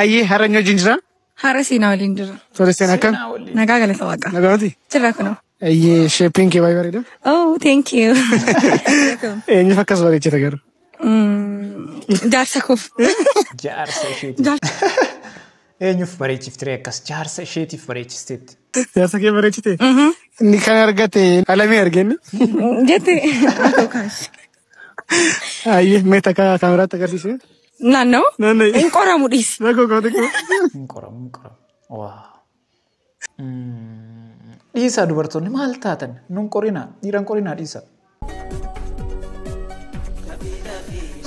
Ayyee har'a eenyu wajjin jira? Har'a Seenaa waliin jira. Tole Seenaa akkam? Nagaa galata Waaqa. Nagaa miti? Jira kunoo. Ayyee sheeppiin kee baay'ee bareeda. Oh, thank you. Eenyuuf akkas bareechite garuu? Jaarsa koof. Jaarsa isheetiif. Eenyuuf bareechiftiree akkas jaarsa isheetiif bareechisteetti. Jaarsa kee bareechite? Inni kan argate alamee argenne. Jette. Ayyee mee takka kaameraatti agarsiise. Naannoo? Naannoo. Hin qoramu dhiisi. Naggoo koo xiqqoo. Hin qoramu hin qoramu. Waa. Dhiisaa dubartoonni maal taatan? Nun qorinaa dhiira hin qorinaa dhiisaa.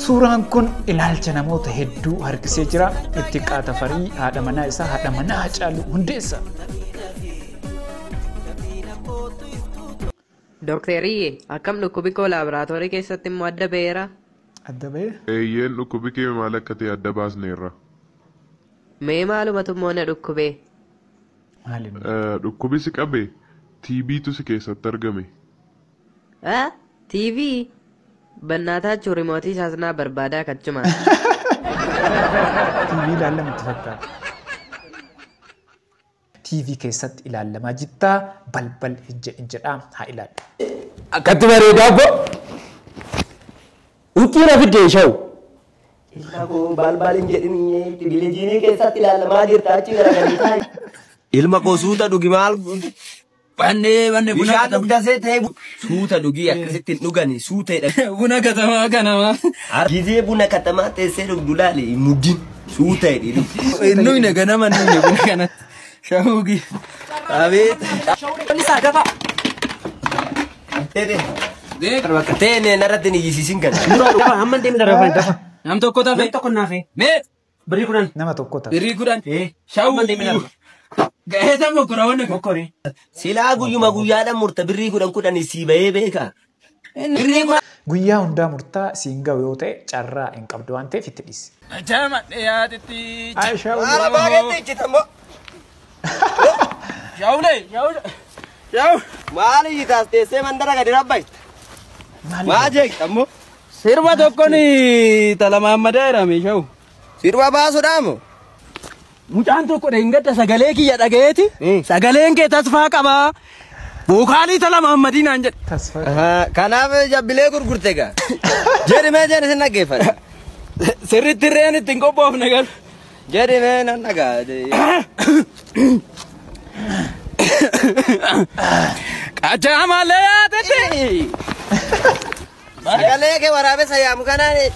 Suuraan kun ilaalcha namoota hedduu harkisee jira. Ittiqaa Tafarii haadha manaa isaa haadha manaa Hacaaluu Hundeessaa. Dookteriyyee, akkam dhukkubi koo laaboraatoorii keessatti immoo adda ba'eera? Adda ba'ee? Eeyyeen dhukkubi kee maal akka ta'e adda baasneerra. Mee maalumatu immoo na dhukkubee? Maali? Dhukkubi si qabe TBtu si keessatti argame. Ah, TV? Bannaataachuu rimootii isaas naa barbaadaa kachumaan. TV ilaallama itti fakkaata. TV keessatti ilaalamaa jirta balbal hin jedhin jedhaa haa ilaallu. Akkatti bareedaa abbo. Huccii na fidde shawu. Ilma koo balbal hin jedhin televizyinii keessatti ilaalamaa jirta achi garagalii taa'i. Ilma koo suuta dhugi maal Bannee banne buna bishaan dhugdasee ta'e suuta dhugii akkasitti hin dhugani suuta jedha. Buna katamaa kanamaa. Gizee buna katamaa teessee dhugdu laali muddin suuta jedhi dhugi. Hin dhugne ganama hin dhugne buna kanatti. Shawugi. Abeet. Teene narratti ni iyyisiisin kana. Hamma deemni darafan dafa. Nam tokko tafe. Nam tokko naafe. Mee. Birrii 10. Nama tokko tafe. Birrii 10. Shawuu. Hamma deemni darba. Ga'eeta mokkora wanna. Mokkori. Silaa guyyuma guyyaadhaan murta birrii 10 10 sii bahee beeka. Guyyaa hundaa murtaa siin ga'u yoo ta'e carraa hin qabdu waan ta'eef itti dhiisi. Jama dhiyaatitti. Aishaa Maara baay'eetti ijjitamoo. Shawulee shawulee. Shawu. Maal iyyitaas teessee mandara gadi rabbayta. Maa jeeqxammoo? Sirba tokkoon talamaammadaa jedhame shawu. Sirba baasuudhaamoo? Mucaan tokko dheengadda sagalee kiyya dhagayeeti. Sagaleen kee tasfaa qabaa. Vookaalii talamaammadii naan jedhe. Tasfaa. Kanaaf jabbilee gurgurte gaa. Jedhi mee jedhi sin dhaggeeffadha. Sirriitti reen ittiin qophoofne galu. Jedhi mee nan dhagaa. Qachaa malee yaatetti. Sagalee kee waraabessa yaamu kanaan.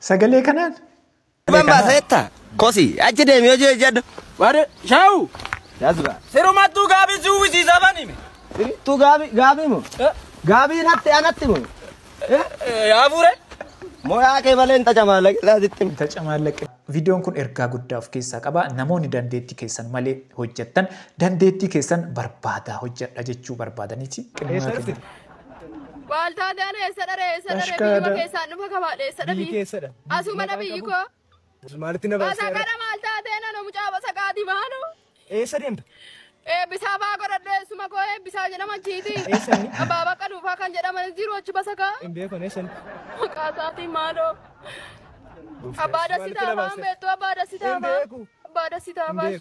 Sagalee kanaan? Ban baasa Kosi achi deemi hojii hojjedhu. Bare shawu. Jasba. Sirumattuu gaabii si uwwisiisaa banime. Tu gaabii gaabii moo? Gaabii natti anatti moo? Yaa fuure. Moyaa kee malee hin tacamaallaqe laatitti. Tacamaallaqe. Viidiyoon kun ergaa guddaa of keessaa qaba. Namoonni dandeettii keessan malee hojjettan dandeettii keessan barbaadaa hojjedha jechuu barbaadaniiti. Waaltaa ta'an eessa dharee eessa dharee biyyuma keessaan dhufa kabaadhe eessa dhabii. Asuma dha biyyi koo. Maalitti na baasee? Basaqadha maal taatee nanu mucaa basaqaati maanu. Eessa deemta? Eebbisaa faa godhadhe eessuma koo eebbisaa jedhama achiiti. Abbaa bakka dhuunfaa kan jedhaman jiru achi basaqaa. Hin beekan eessan? Maqaa isaatiin maaloo. Abbaa Dassitaa faa beektu abbaa Dassitaa faa. Abbaa Dassitaa faa.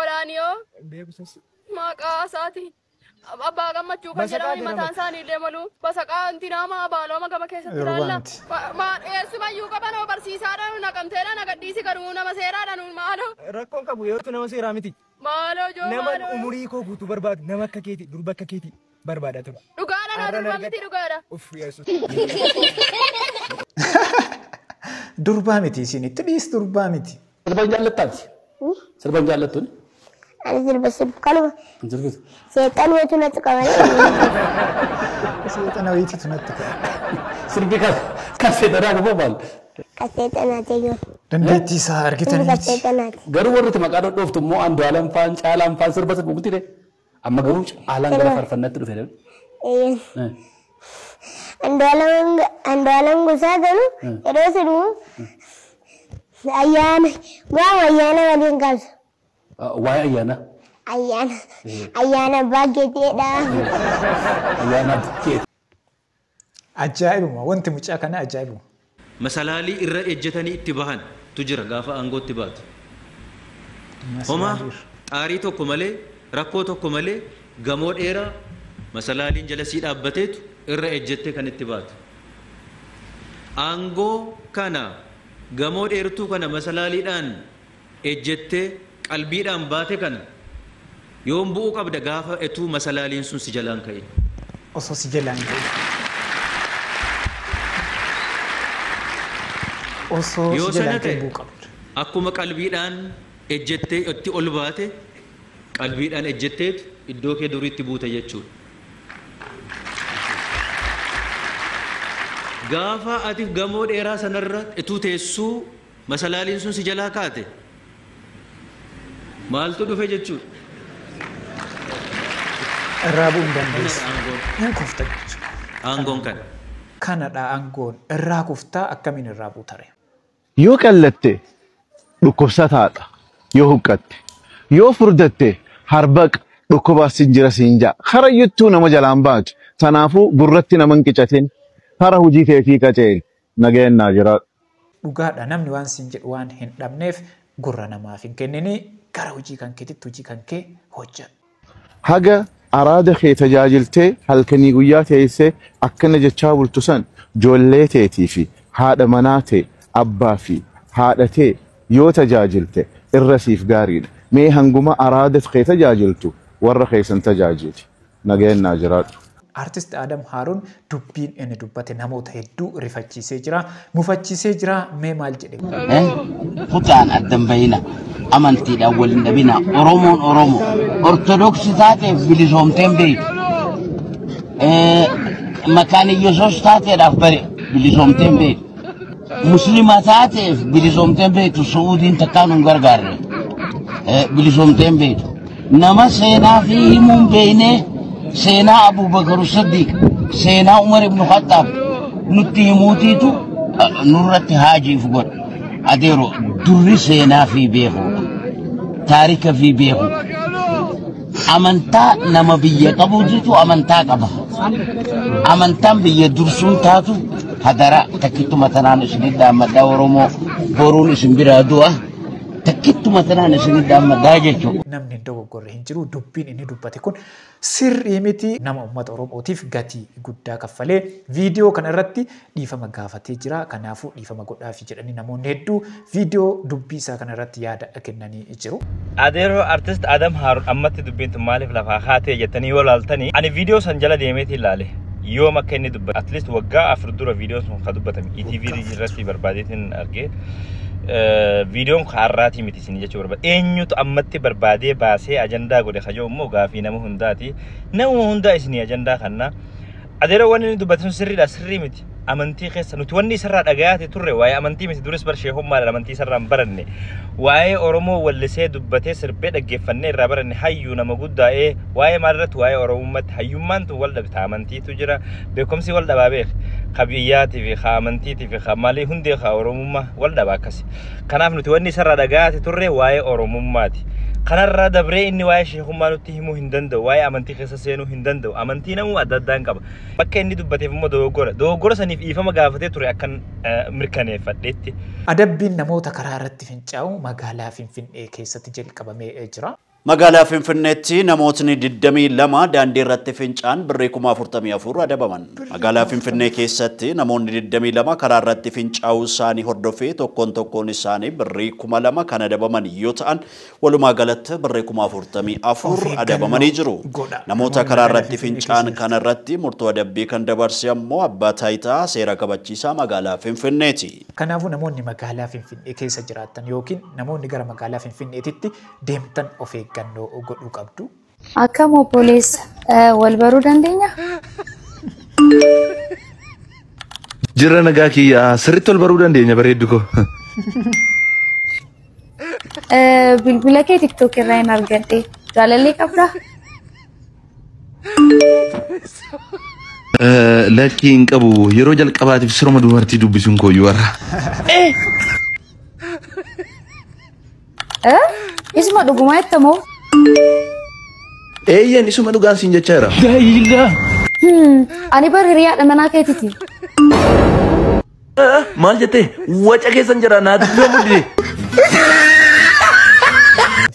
Olaaniyoo. Hin beeku sas. Maqaa isaatiin. Abbaa gammachuu kan jedhaman mataan isaanii illee malu. Basaqaa intinaama abaalooma gama keessatti ilaalla. Eessumayyuu qabanoo barsiisaadhaan naqamteedha nagadhiisi garuu nama seeraadhaan maaloo. Rakkoon qabu yoo nama seeraa miti. Maaloo joo Nama maaloo. umurii koo guutuu barbaadu nama akka keeti durba akka keeti barbaada ture. Dhugaadha na durba miti dhugaadha. Uff yesus. Durbaa miti isin itti dhiis durbaa miti. Sirba hin jaallattaati? Sirba hin jaallattuun? Ani sirba sirbu kanuma. Hin sirbitu. Seexan wayitu natti qabanii. Seexana wayiitu natti qaba. Sirbi kan seexanaa dhufa maal? Kan seexanaati iyyuu. Dandeettii isaa argitanii Kan miti. seexanaati. Garuu warri itti maqaa dhodhooftu immoo Andu'aalam faan Caalaan faan sirba sirbu miti de. Amma garuu Caalaan gara faarfannaatti dhufe. Eeyyee. Andu'aalam Gosaa garuu yeroo sirbu ayyaana waama ayyaana waliin qabsu. Waa'ee ayyaana. Ayyaana ayyaana baaggeeteedha. Ayyaana baaggeete. Ajaa'ibuma wanti mucaa kana ajaa'ibuma. Masalaalii irra ejjetanii itti bahan tu jira gaafa aangootti baatu. Homaa xaarii tokko malee, rakkoo tokko malee, gamoo dheeraa masalaaliin jala sii dhaabbateetu irra ejjettee kan itti baatu. Aangoo kana, gamoo dheertuu kana masalaaliidhaan ejjettee qalbiidhaan baate kana yoom bu'uu qabda? Gaafa etuu masalaaliin sun si jalaan ka'e. Osoo si jalaan ka'e. Osoo Yoo si sana jalaan ka'e ta'e bu'uu qabda. akkuma qalbiidhaan ejjettee itti ol baate, qalbiidhaan ejjetteetu iddoo kee duriitti buute jechuudha. Gaafa ati gamoo dheeraa sanarra ituu teessuu masalaaliin sun si jalaa kaate, maaltu dhufe jechuudha? Irraa bu'uu hin dandeessu. Kanadha aangoon. Hin kufta jechuudha. Aangoon kana. Kanadha aangoon. Irraa kuftaa, akkamiin irraa buutare? Yoo qallatte dhukkubsataadha. Yoo huqqatte. Yoo furdatte harbaqa dhukkubaas sin jira siin ja'a. Karayyuttuu nama jalaan baatu. Tanaafuu gurratti nama hin qicatin. Kara hojii keetii qaceeli. Nagayaan naa jiraadhu. Dhugaadha, namni waan siin jedhu waan hin dhabneef gurra namaaf hin kennini, gara hojii kan keetitti hojii kan kee hojjedhu. Haga araada kee tajaajiltee halkanii guyyaa teessee akkana jechaa bultu san, ijoollee teetii fi haadha manaa tee, abbaa fi haadha tee yoo tajaajilte irra siif gaariidha. Mee hanguma araada kee tajaajiltu warra keessan tajaajili. Nagayaan naa jiraadhu. Artist Adam Haaruun dubbiin inni dubbate namoota hedduu rifachiisee jira. Mufachiisee jira. Mee maal jedhe? Kutaan addan bahina, amantiidhaan wal hin dhabina. Oromoon Oromo Ortodoksii taateef bilisoomteen beeytu, Makaan Iyesuus taateedhaaf bare bilisoomteen beeytu, Muslima taateef bilisoomteen beeytu. Su'uudiin takkaan hin gargaarre bilisoomteen beeytu. Nama seenaa fi himuun beeynee, seenaa Abubakar Siddiq, seenaa Umar ibn Khattaab nutti himuutiitu nurratti haajiif godha. Adeero, durri seenaa fi beekuudha, taarika fi beeku. Amantaa nama biyya qabuutitu amantaa qaba. Amantaan biyya dursuun taatu. Hadara takkittuma tanaan isinit dhaammadhaa. Oromoo, boruun isin biraa du'a, takkittuma tanaan isinit dhaammadhaa jechuudha. Namni hin dogoggorre hin jiru. Dubbiin inni dubbate kun sirrii miti. Nama uummata Oromootiif gatii guddaa kaffalee viidiyoo kana irratti dhiifama gaafatee jira. Kanaafuu dhiifama godhaafi jedhanii namoonni hedduu viidiyoo dubbii isaa kana irratti yaada kennanii jiru. Adeeroo, artist Adam Haaruun ammatti dubbiin tun maaliif lafaa kaatee jettanii yoo laaltanii, ani viidiyoo san jala deemeetiin ilaale. Yoom akka inni dubbate, at least waggaa 4 dura viidiyoon sun kan dubbatame ETV irratti barbaadeetiin argee. Viidiyoon har'aatii miti isin jechuu barbaade. Eenyutu ammatti barbaadee baasee ajandaa godhe kajoo immoo gaafii nama hundaati. Nama hundaa isinii ajandaa kanna. Adeeroo, wanni inni dubbate sun sirriidha, sirrii miti? Amantii keessa nuti wanni isarraa dhagayaate turre waa'ee amantii miti. Duris bar sheekummaadhaan amantii isarraa hin baranne. Waa'ee Oromoo wallisee dubbatee sirbee dhaggeeffannee irraa baranne. Hayyuu nama guddaa'ee waa'ee maalirratti? Waa'ee Oromummaatti. Hayyummaan tun wal dhabta, amantiitu jira, beekumsi wal dhabaa beek, ka biyyaatii fi ka amantiitii fi ka maalii hundee ka Oromummaa wal dhaba akkasi. Kanaaf nuti wanni isarraa dhagayaate turre waa'ee Oromummaati. Kanarraa dabree inni waa'ee sheekummaa nutti himuu hin danda'u, waa'ee amantii keessa seenuu hin danda'u. Amantii namuu adda addaan qaba. Bakka inni dubbateef immoo dogoggora. Dogoggora saniif dhiifama gaafatee ture akkan mirkaneeffadheetti. Adabbiin namoota karaa irratti fincaa'u magaalaa Finfinnee keessatti jalqabamee jira. Magaalaa Finfinneetti namootni 22 daandii irratti fincaan birrii 44,000 adabaman. Magaalaa Finfinnee keessatti namoonni 22 karaa irratti fincaa'uu isaanii hordofee tokkoon tokkoon isaanii birrii 2,000 kan adabaman yoo ta'an, walumaa galatti birrii 44,000 adabamanii jiru. Namoota karaa irratti fincaan kana irratti murtoo adabbii kan dabarse ammoo abbaa taayitaa seera kabachiisaa magaalaa Finfinneeti. Kanaafuu namoonni magaalaa Finfinnee keessa jiraatan yookiin namoonni gara magaalaa Finfinneetitti deemtan of eeggannoo godhuu qabdu. Akkam obboleessa, wal baruu dandeenya? Jirra, nagaa kiyya. Sirriitti wal baruu dandeenya, bareeddu koo. Bilbila kee TikTok irraa hin argadhe. Jaalallee qabdaa? Lakkii, hin qabu. Yeroo jalqabaatiif siruma dubartii dubbisuun kooyyuu warra. Isuma dhugumaa jettamoo? Eeyyan, isuma dhugaan siin jechaa jira. Ani bar hiriyaadha manaa keetiti. Maal jettee waca keessan jira naatti muddine.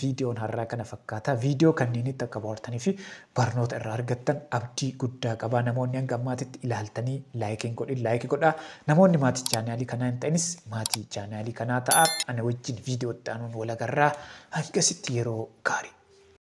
Viidiyoon har'aa kana fakkaata. Viidiyoo kanneenitti akka bohaartanii fi barnoota irraa argattan abdii guddaa qaba. Namoonni hanga ammaatitti ilaaltanii like hin godhin like godhaa. Namoonni maatii chaanaalii kanaa hin ta'inis maatii chaanaalii kanaa ta'a. Ana wajjin viidiyoo itti aanuun wal agarraa. Hangasitti yeroo gaarii.